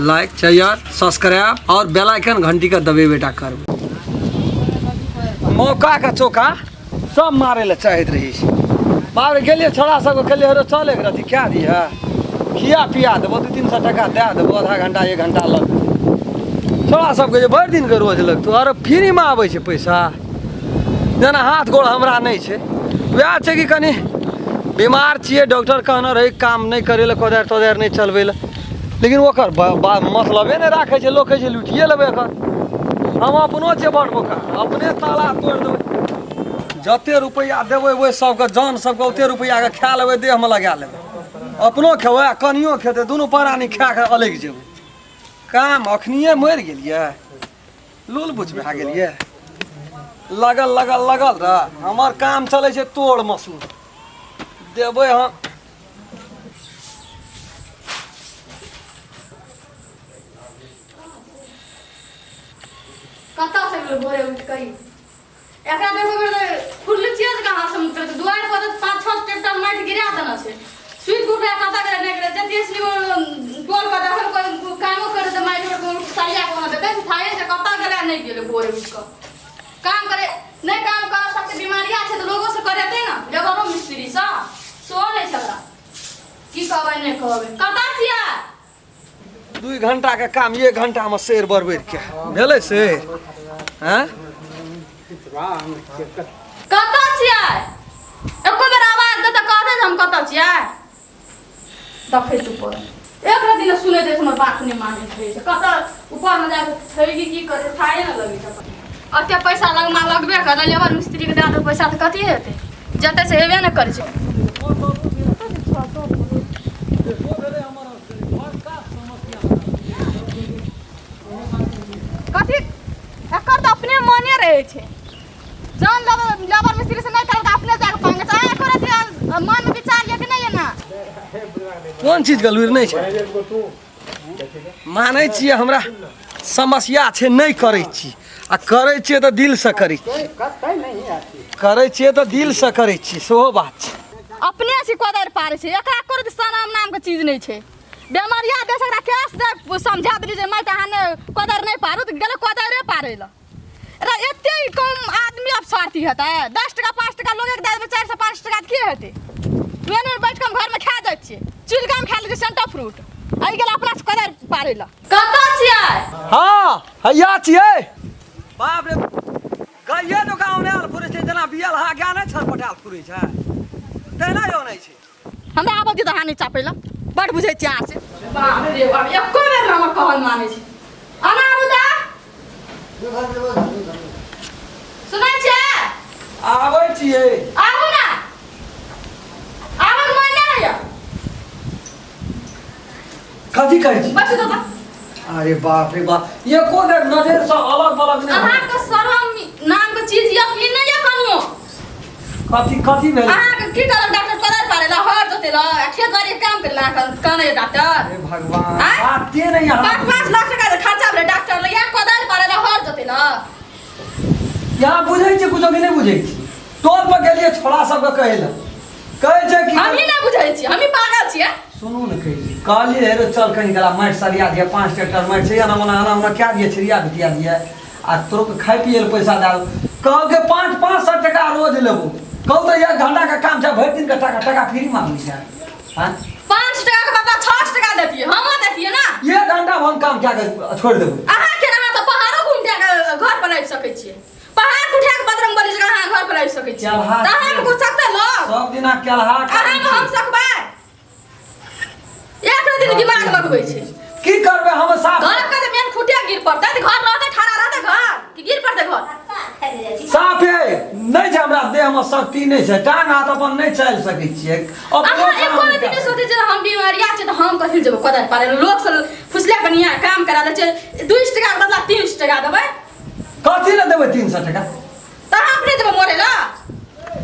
Like share subscribe और बेल icon घंटी के दबेबे टा करबै। मौका के चौका सब मारे लए चाहैत रहै छै। बाप रे, गेलियै छोड़ा सबके कहलियै हरो चल एक रत्ती कए दिहऽ, खिया पिया देबो, 200-300 टका दए देबो, आधा घंटा 1 घंटा लगतै। छोड़ा सबके जे भरि दिनके रोज लगतौ, अरे फ्रीमे आबै छै पैसा, जेना हाथ गोड़ हमरा नहि छै। वएह छै कि कनि बीमार छियै, डॉक्टर कहने रहै काम नहि करै लए, कोदारि तोदारि नहि चलबै लए, लेकिन ओकर मतलबे नहि राखै छै लोक, कहै छै लुटिए लेबै एकर। हम अपनो छियै बड़ बोका, अपने ताला तोड़ि देबै, जते रुपैआ देबै ओहि सबके जान सबके ओते रुपैआके खा लेबै, देहमे लगा लेबै, अपनो खेबै आ कनियो खेतै, दुनू प्राणी खा कऽ अलगि जेबै। काम अखनिए मरि गेलियै, लूल बुझ भए गेलियै, लगल लगल लगल रह। हमर काम चलै छै तोड़ मसूर देबै हम। कतऽ से गेल भोरे उठि कऽ ई? एकरा देखो बेर फुरली छियै जे कहाँ से मुतल छै। दुआरि पर तऽ 5-6 ट्रैक्टर माटि गिरा देने छै। सुति कऽ उठला कतऽ गेलै नहि गेलै, जतिये से टोल पर देखल कोइ कामो करे तऽ माटि पर कोनो सरिया कोनो देतै, थाहे छै कतऽ गेलै नहि गेलै। भोरे उठि कऽ काम करे नहि काम करऽ सकतै, बीमारिया छै तऽ लोगो से करेतै ने, लेबरो मिस्त्री सँ सेहो नहि छै। ओकरा की कहबै नहि कहबै। कतऽ छियै? 2 घंटा के काम 1 घंटा में शेर बरबरि के भेलै शेर। हैं कतऽ छियै? एको बेर आवाज दे तऽ कहतै जे हम कतऽ छियै। देखै ऊपर एक राति ने सुनैत रहै छै, हमर बात नहि मानैत रहै छै। कतऽ ऊपरमे जाकऽ छै कि की करै थाहे ने लगै छै। एते पैसा लगमा लगबे करलै, लेबर मिस्त्रीके दए देबै पैसा तऽ कथी हेतै, जतऽ से हेबे ने करै छै। कथी एकर तऽ अपने मने रहै छै, जहन लेबर लेबर मिस्त्री से नहि करल तऽ अपने जाके पांगे छै। अहाँ एकर अथी मन मे विचार यऽ कि नहि यऽ ना? कोन चीजके लुरि नहि छै? मानै छियै हमरा समस्या छै, नहि करै छी, आ करै छियै तऽ दिलसँ करै छी, करै छियै तऽ दिलसँ करै छी, सेहो बात छै। अपने से कोदारि पारै छै, एकरा कोनो सनम नामके चीज नहि छै। बेमरिया देश एकरा कैश दे समझा देली जे माटि अहाँ नहि कोदारि नहि पारू तऽ गेलै कोदारिए पारै लए। एकरा एते कम आदमी अब स्वार्थी हेतै? 10 टका 5 टका लोग एक दए देबै, 4 से 5 टका की हेतै? मेन मेन बैठ कऽ हम घरमे खा जाइ छियै, चुल कऽ हम खा लै छियै सेंटा फ्रूट, आइ गेल अपना से कोदारि पारै लए। कतऽ छियै? हँ हैया छियै। बाप रे, गाइए जकाँ औनायल फुरै छै, जेना बियल हा गाय नहि छटपटायल फुरै छै तहिना औनाइ छै। हमरा आबऽ दिअ तऽ अहाँ नहि चापै लए, बड़ बुझै छियै अहाँ से। बाप रे बाप, एको बेर ने हमर कहल मानै छै। आना आबू तऽ सुनै छियै? आबै छियै। आबू ने, आबऽ मन नहि होइया। कथी कहै छी? बैसू तऽ। अरे बाप रे बाप, एको बेर नजर से अलग बलग नहि। अहाँके शरम नाम के चीज यऽ कि नहि यऽ कनियो? कथी कथी भेल अहाँके? की करब डॉक्टर कोदारि पारै ला, हर जोतै ला, आ खेत बाड़ी के काम करै ला अहाँके कहने यऽ डॉक्टर? अरे भगवान, आँय? बाते नहि यहाँ 5-5 लाख टका जे खर्चा भेलै डॉक्टर ले, यहाँ कोदारि पारै ला, हर जोतै ला। यहाँ बुझै छी कुछो कि नहि बुझै छी? टोल पर गेलियै छोड़ा सबके कहै लए, कहै छै कि हमही नहि बुझै छियै, हमही पागल छियै। सुनू ने, कहै छी, कहलियै हे रे चल कनि गला माटि सरिया दिअ, 5 ट्रैक्टर माटि छै, एना ओना एना ओना कए दिअ, छिड़िया बिटिया दिअ, आ तोरो के खाइ पियै लए पैसा दए देबौ। कहलकै 500-500 टका रोज लेबो। कहू तऽ 1 घंटाके काम छै, भरि दिनके टाका टाका फ्री मांगै छै। आँय? 5 टका के बदला 6 टका देतियै, हमो देतियै ने। 1 घंटा हम काम कए कऽ छोड़ि देबै। अहाँ के अहाँ तऽ पहाड़ो घुमि कऽ घर पर आबि सकै छियै, पहाड़ उठा के बजरंग बली जकाँ अहाँ घर पर आबि सकै छियै। केलहा तऽ अहाँ मे कुछ सकतै लोग? सब दिना केलहा अहाँ मे हम सकबै? एक दिन दिमाग लगबै छै। की करबै हम साफ घर के जे मेन खुटे गिर पड़तै तऽ घर रहतै ठाढ़ा रहतै घर कि गिर पड़तै घर? साफे नहि छै, हमरा देह मे शक्ति नहि छै, टांग हाथ अपन नहि चलि सकै छियै। अपनो अहाँ काम एको नहि रति कए नहि सोचै छियै हम बीमारिया छै तऽ हम कथी जेबै कोदारि पारै लए? लोक से फुसले कऽ निया काम करा दै छै, 200 टका के बदला 300 टका देबै। कथी लए देबै 300 टका? तऽ अहाँ अपने जेबै मरै लए?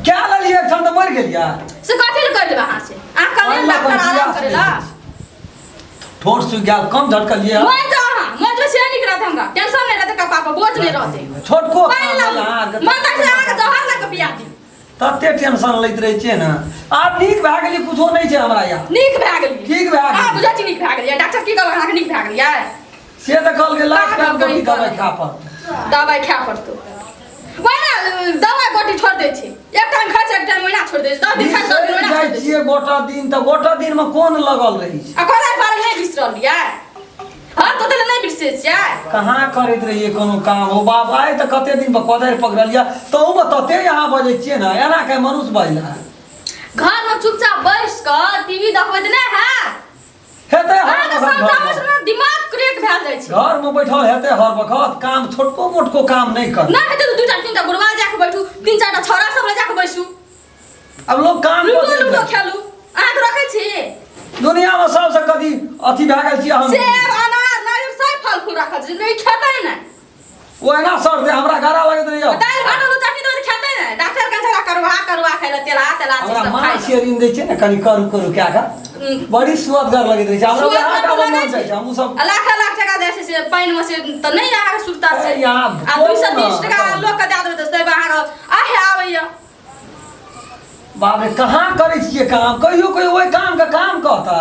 क्या लेलियै एकठाम तऽ मरि गेलियै। से कथी लए करि लेबै अहाँ से? अहाँ कहलियै ने डॉक्टर आराम करै लए। ठोर सुखि गेल, कम झटकलियै। मरि जाउ अहाँ, मरि जाउ से नीक रहतै, हमरा टेंशन नहि रहतै, कपार पर बोझ नहि रहतै। छोटको पानि लाबू, मन तऽ छै अहाँके जहर लऽ कऽ पिया दी। तते टेंशन लैत रहै छियै ने। आब नीक भए गेलियै, कुछो नहि छै हमरा यहाँ। नीक भए गेलियै? ठीक भए अहाँ गेलियै। बुझै छी नीक भए गेलियै? डॉक्टर की कहलक अहाँके? नीक भए गेलियै? से तऽ कहलकै लाख पागल टाइम गोटी कहीं दवाइ पर। खाय पड़तै। दवाइ खाय पड़तौ। वही ने दवाइ गोटी छोड़ दै छै, एक टाइम खाइ छै, एक टाइम ओहिना छोड़ दै छै, 10 दिन खाइ छै, 10 दिन बिसरि ओहिना जाइ छोड़ दै छै। छियै गोटा दिन तऽ गोटा दिनमे कोन लगल रहै छै? आ कोदारि बारे नहि बिसरलियै? हँ, तऽ ओते नहि बिसरै छियै। कहाँ करैत रहियै कोनो काम हो बाप? आइ तऽ कते दिन पर कोदारि पकड़लियै, तहूमे तते अहाँ बजै छियै ने, एना के मनुष्य बजला। घरमे चुपचाप बैस कऽ टीवी देखबै तऽ नहि हैत? हेतै हर अहाँके बखत समझाबै घरमे से ने दिमाग क्रेक भए जाइ छै। घरमे बैठल हेतै हर बखत काम, छोटको मोटको काम नहि कर। नहि हेतै तऽ दूटा तीनटा बुढ़वा जाके बैठू, तीन चारिटा छौड़ा सब लए जाके बैसू। आब लोक काम लूडो बचैत लूडो छै। खेलू। अहाँके रखै छी? दुनियामे सबसँ कथी अथी भए गेल छियै हम। सेब अनार नारियल सब फल फूल राखल छै, नहि खेतै नहि। ओहिना सर जे हमरा गारा लगैत रहैया। दालि भात आलू चटनी देबै तऽ खेतै नहि। डॉक्टर कहै छै करुआ करुआ खाइ लए, तेलहा तेलहा चीज हमरा सब खाइ माछ ऋण दै छै ने, कनि करू करू कए कऽ लए। बड़ी सुअदगर लगैत रहै छै हमरा। सुअदगर वएह तऽ टा लगै मन छै। जाइ छै हमहूँ सब। आ लाख लाख टका जाइ छै से पानिमे, से तऽ नहि अहाँके सुविधा से। ए यहाँ आ 230 टका कोन? लोकके दए देबै तऽ से अहाँके आहे आबैया। बाप रे, कहाँ करै छियै काम? कहियो कहियो ओहि काम के काम कहता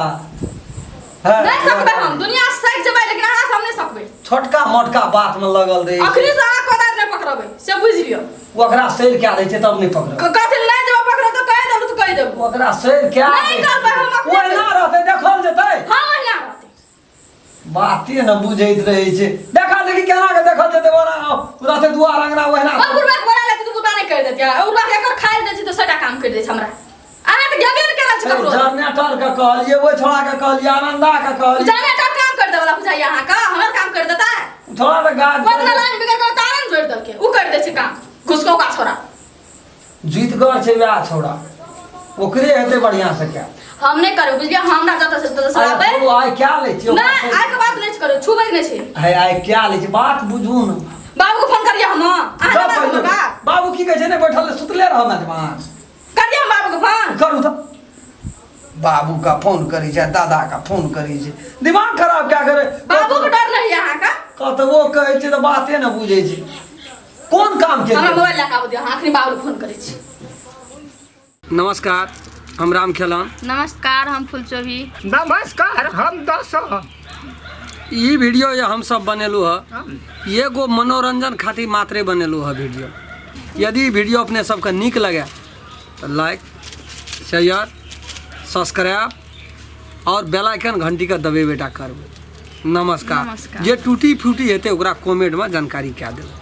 है। नहि सकबै हम, दुनिया सक जेबै लेकिन अहाँ से हम नहि सकबै। छोटका मोटका बात में लगल रहै छै। अखनी से अहाँ कोदारि नहि पकड़बै से बुझि लियौ। ओकरा सैर कए दै छै तब नहि पकड़ब। कहथिन नहि देबै पकड़ो तऽ कहि देलू तऽ कहि देबू। ओकरा सैर कए नहि दै छै। करबै हम अपने। ओहिना रहतै, देखल जेतै। हम ओहिना रहतै। बाते ने बुझैत रहै छै। देखा देखी केना के देखल जेतै? ओना रहतै दुआर अंगना ओहिना। और बुढ़वा के बोला लेती तऽ बुढ़वा नहि करि देतियै। बुढ़वा के एकर खाइ दै छी तऽ सबटा काम करि दै छै हमरा। अहाँ तऽ गेबे ने केलक छै ककरो। जनरेटर के कहलियै, ओहि छोड़ा के कहलियै, आनंदा के कहलियै। जनरेटर काम करि देबला बुझाइया अहाँके? हमर काम करि देतै? छोड़ा तऽ गाछ ओतना लाइन बिगड़ के तारे ने जोड़ि देलकै, उ करि दै छै काम घुसकौका छोड़ा। जीतगर छै वएह छोड़ा, ओकरे हेतै बढ़िआँ से क्या। हम नहि करबै, बुझलियै? हमरा जतऽ से ततऽ से आबै। आइ आइ क्या लै छियै? नहि, आइ के बात नहि करू, छुबै के नहि छै। है, आइ क्या लै छी? बात बुझू ने। बाबू के फोन करियै हम अहाँ? जाउ हमरा पहिले। हमर बात। बाबू की कहै छै? नहि बैठल सुतले रह मेजबान। करियै हम बाबू के फोन? करू तऽ। बाबू का फोन करै छै, दादा का फोन करै छै, दिमाग खराब क्या करे। बाबू के डर नहीं है अहाँके? कतबो कहै छै तऽ बाते ने बुझै छै। कोन काम के हमरा लिए? मोबाइल लए कऽ आबऽ दिअ, अहाँ अखनी बाबू के फोन करै छी। नमस्कार, हम राम खेलन। नमस्कार, हम फुलचोभी। नमस्कार, हम दस। ई वीडियो जे हम सब बनेलहुँ हँ, एगो मनोरंजन खातिर मात्रे बनेलहुँ हँ वीडियो। यदि वीडियो अपने सबके नीक लगे तऽ लाइक, शेयर, सब्सक्राइब और बेल आइकन घंटी के दबेबे टा करबै। नमस्कार। नमस्कार। जे टूटी फूटी हेतै ओकरा कमेंटमे जानकारी कए देबै।